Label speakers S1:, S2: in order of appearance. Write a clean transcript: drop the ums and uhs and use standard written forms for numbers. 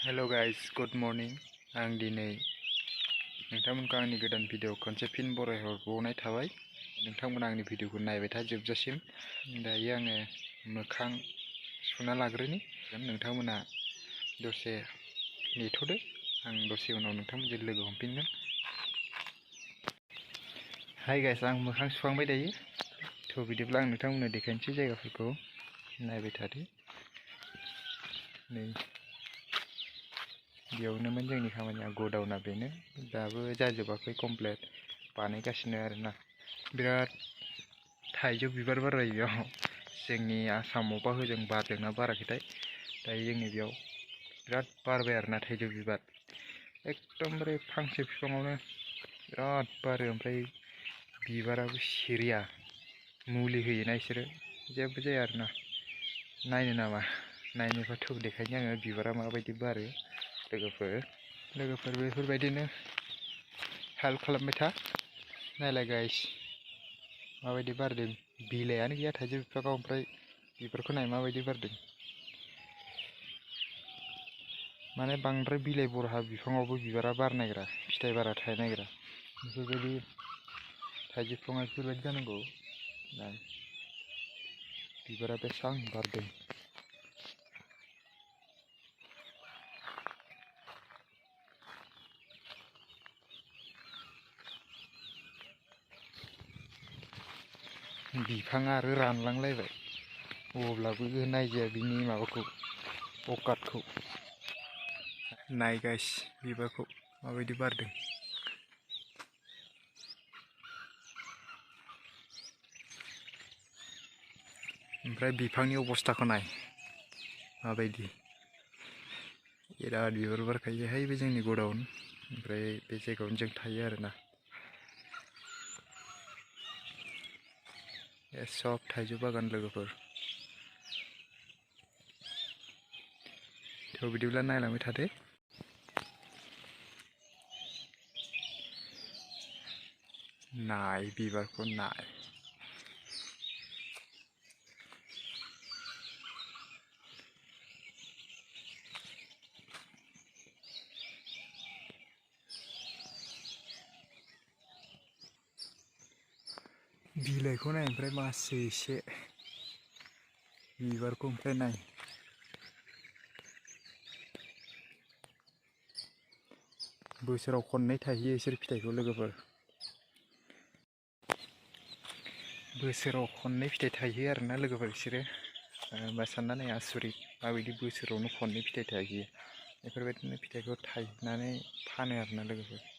S1: Hello guys, good morning. आं दिनै नोंथांमोनखौ आंनि गोदान भिडिअ खनसे फिन बरायहरबावनाय थाबाय। नोंथांमोना आंनि भिडिअखौ नायबाय था जोबजासिम। दायो आङो मोखां सुना लाग्रोनि। नोंथांमोना दसे नेथ'दो, आं दसे उनाव नोंथांमोनजों लोगो हमफिनगोन। हाय गाइस, आं मोखां सुखांबाय दायो। थ' बिदिब्ला आं नोंथांमोननो देखायनोसै जायगाफोरखौ। नायबाय थादो। नै बेयावनोमोन जोंनि खामानिया, गडाउना बेनो। दाबो जाजोबाखै कमप्लिट, बानायगासिनो आरोना। बिराद थाइजौ बिबार बारबाय बेयाव। जोंनि आसामावबा होजों बारदोंना बाराखैथाय। दायो जोंनि बेयाव बिराद बारबाय आरोना थाइजौ बिबार। एकदमबारे फांसे बिफाङावनो बिराद बारो। ओमफ्राय बिबाराबो सिरिया, मुलि होयोना बिसोरो, जेबो जाया आरोना। नायनो नामा? नायनोबाथ' देखायनो आङो बिबारा माबायदि बारो। लोगोफोर बेफोरबायदिनो हेल्प खालामबाय था। नायलाय गाइस, माबायदि बारदों। बिलाइआनो गैया थाइजौ बिफाङाव, ओमफ्राय बिबारखौ नाय माबायदि बारदों। माने बांद्राय बिलाइ बरहा बिफाङावबो बिबारा बारनो नागिरा, फिथाइ बारा थायनो नागिरा। बेफोरबायदि थाइजौ बिफाङा बेफोरबायदि जानांगौ। बिबारा बेसेबां बारदों। बिफाङा आरो रानलांलायबाय, अब्लाबो नायजाया बिनि माबाखौ, अकातखौ। नाय गाइस, बिबारखौ माबायदि बारदों। ओमफ्राय बिफांनि अबस्थाखौ नाय माबायदि। बिराद बिबार बारखायोहाय बे जोंनि गडाउन। ओमफ्राय बे जायगायावनो जों थायो आरोना। सब थाइजौ बागान लोगोफोर। थ' बिदिब्ला नायलांबाय थादो। नाय बिबारखौ नाय। बिलाइखौ नाय, ओमफ्राय मासे एसे बिबारखौ ओमफ्राय नाय। बोसोराव खननै थाहैयो इसोर फिथाइखौ लोगोफोर। बोसोराव खननै फिथाइ थाहैयो आरोना लोगोफोर बिसोरो। होमबा सानना नाय आसरित, माबायदि बोसोरावनो खननै फिथाइ थाहैयो। बेफोरबायदिनो फिथाइखौ थायनानै फानो आरोना लोगोफोर।